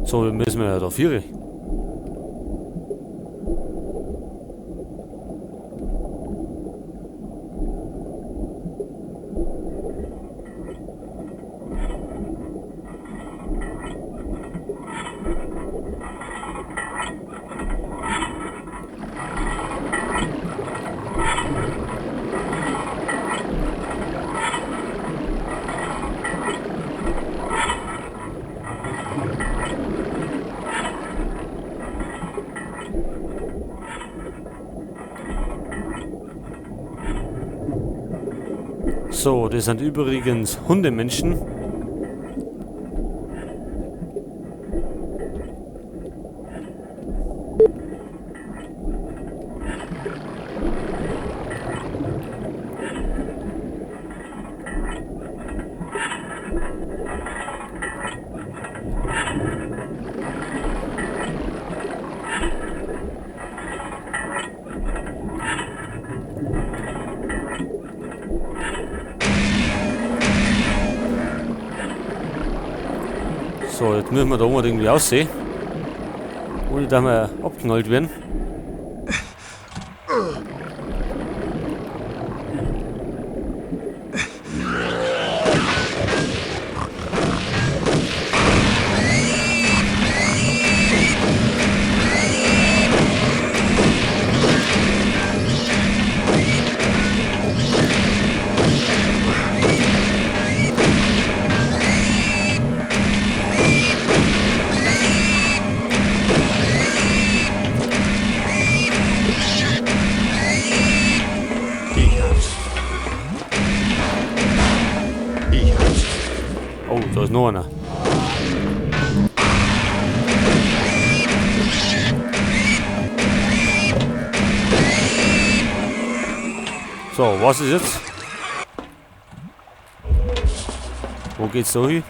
So, wir müssen ja da vier. So, das sind übrigens Hundemenschen. So, jetzt müssen wir da oben irgendwie aussehen. Ohne dass wir abgeknallt werden. Ich hab's. Ich hab's. Oh, da ist noch einer. So, was ist jetzt? Wo geht's da hin?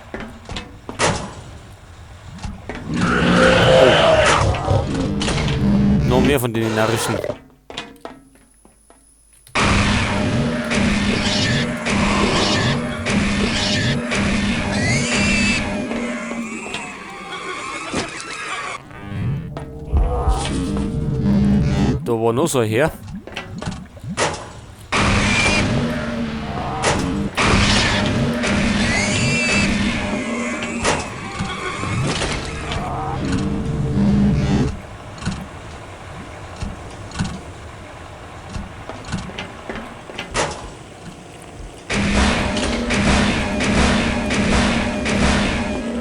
Oh. Noch mehr von den narischen. Da war noch so ein Herr.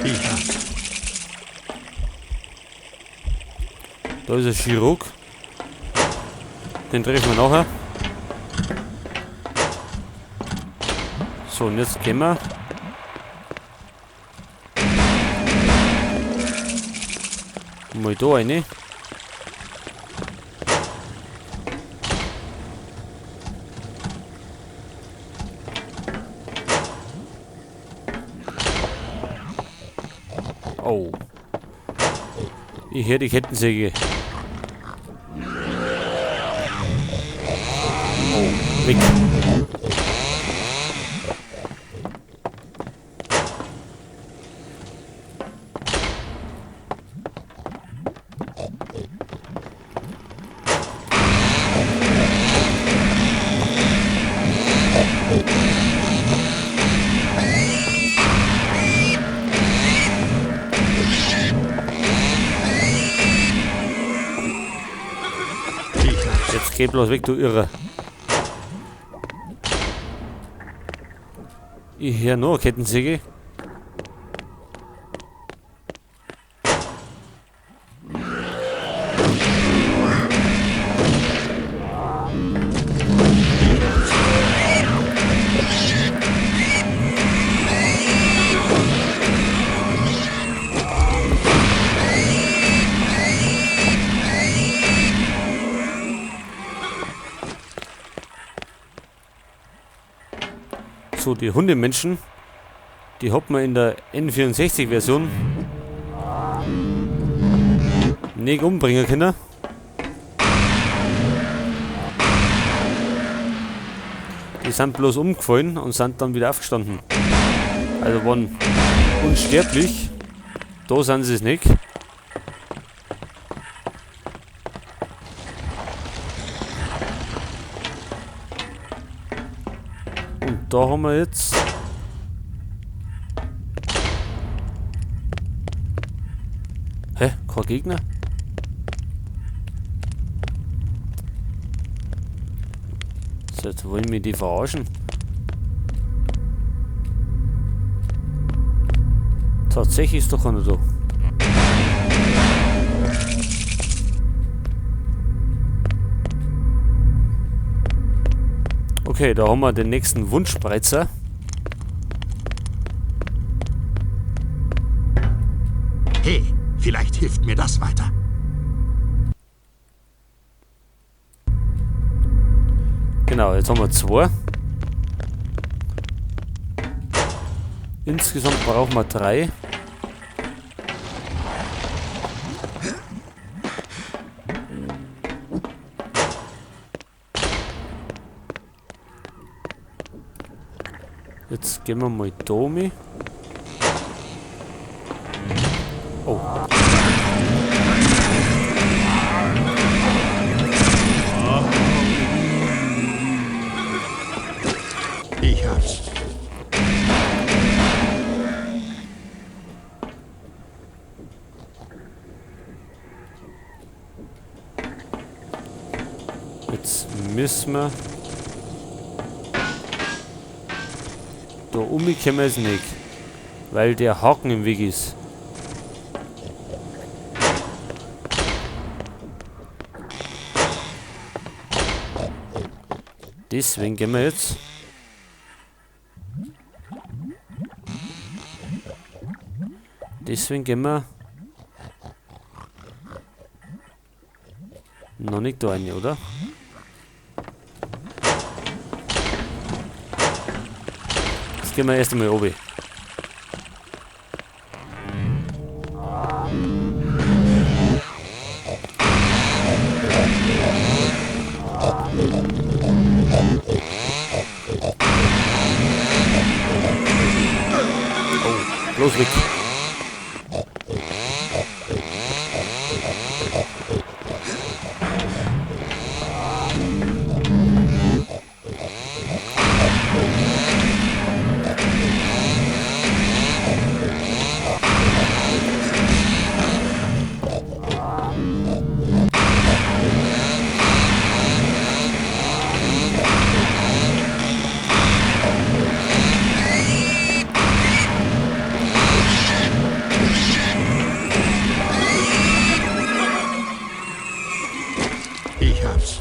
Ich hab's. Da ist ein Chirurg. Den treffen wir nachher. So, und jetzt gehen wir. Mal da rein. Oh. Ich höre die Kettensäge. Oh, weg. Jetzt geh bloß weg, du Irrer. Ich höre noch eine Kettensäge. So, die Hundemenschen, die hat man in der N64-Version nicht umbringen können. Die sind bloß umgefallen und sind dann wieder aufgestanden. Also waren unsterblich. Da sind sie es nicht. Und da haben wir jetzt... Hä? Kein Gegner? So, jetzt wollen wir die verarschen. Tatsächlich ist doch keiner da. Okay, da haben wir den nächsten Wundspreizer. Hey, vielleicht hilft mir das weiter. Genau, jetzt haben wir 2. Insgesamt brauchen wir 3. Jetzt gehen wir mal da mit. Oh. Ich hab's. Jetzt müssen wir da umkommen wir es nicht, weil der Haken im Weg ist. Deswegen gehen wir jetzt. Deswegen gehen wir noch nicht da rein, oder? Jetzt gehen wir erst einmal runter. Oh, bloß weg. Ich hab's.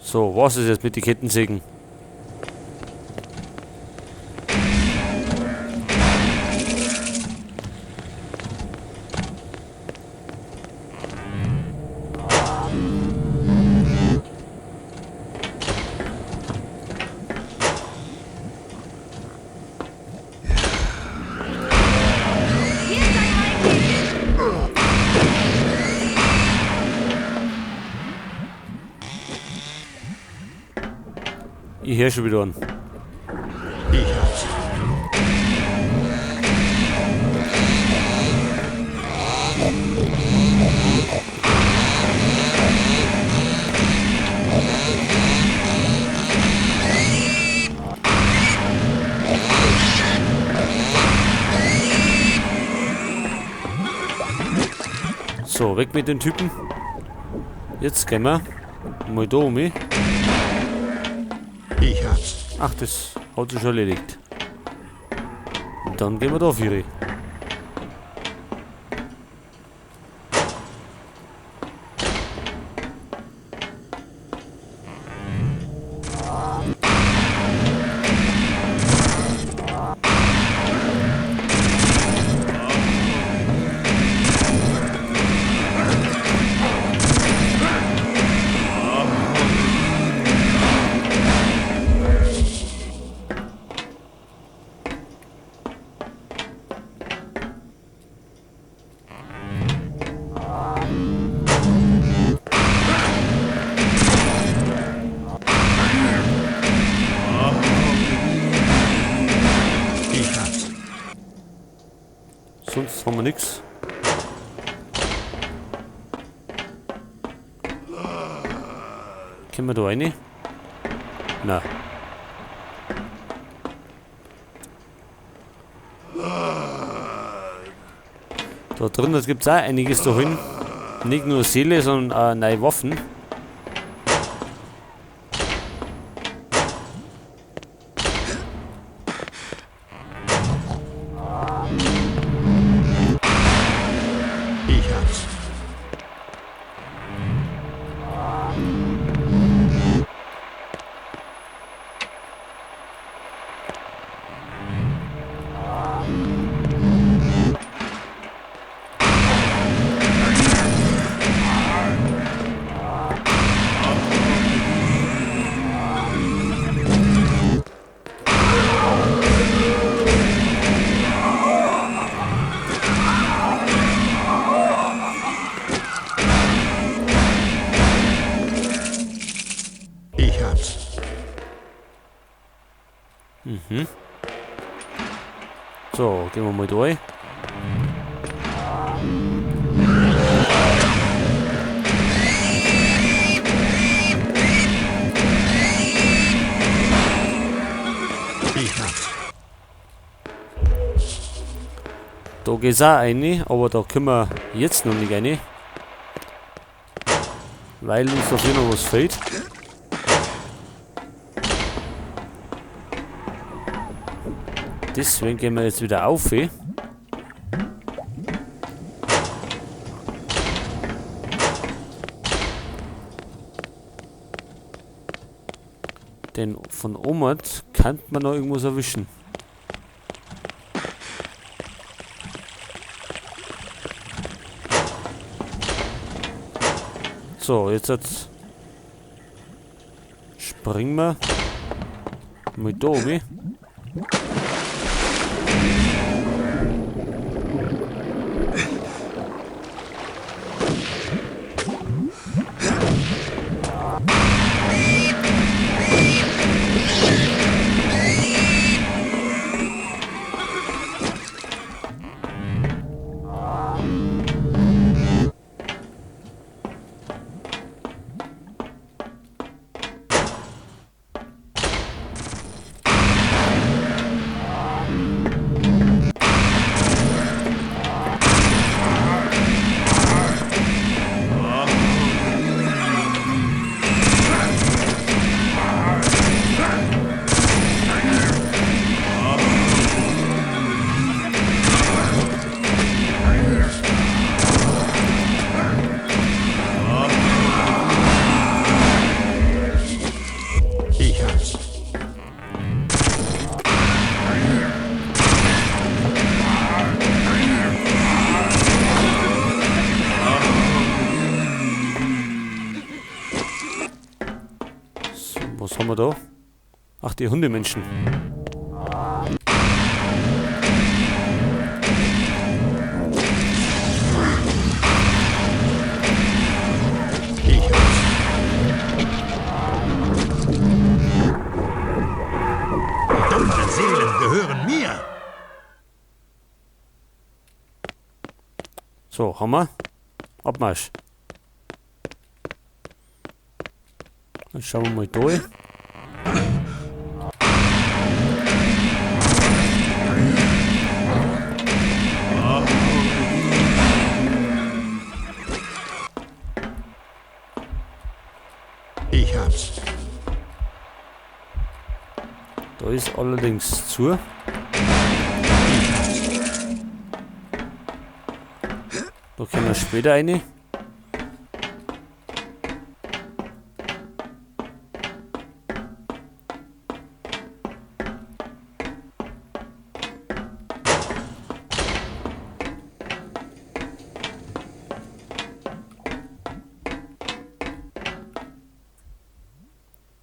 So, was ist jetzt mit den Kettensägen? Ich hör schon wieder an. Ich hab's. So, weg mit den Typen. Jetzt gehen wir mal da um. Ich hab's. Ach, das hat sich schon erledigt. Und dann gehen wir da auf ihre. nichts. Können wir da rein? Na. Da drin, das gibt's auch einiges da hin. Nicht nur Seele, sondern auch neue Waffen. Ich hab's. Ich hab's. Mhm. So, gehen wir mal durch. Ich hab's. Da geht's auch rein, aber da können wir jetzt noch nicht rein. Weil uns dafür noch was fehlt. Deswegen gehen wir jetzt wieder auf. Denn von oben kann man noch irgendwas erwischen. So, jetzt springen wir mit da oben. Ich hab's. So, was haben wir da? Ach, die Hundemenschen. Ich hab's. Die dunklen Seelen gehören mir. So, haben wir. Abmarsch. Dann schauen wir mal durch. Ich hab's. Da ist allerdings zu. Da können wir später rein.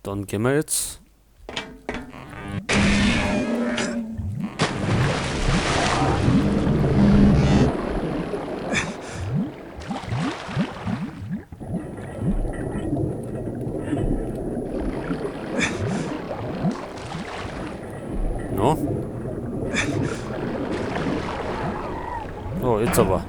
Dann gehen wir jetzt. No. Oh, jetzt aber.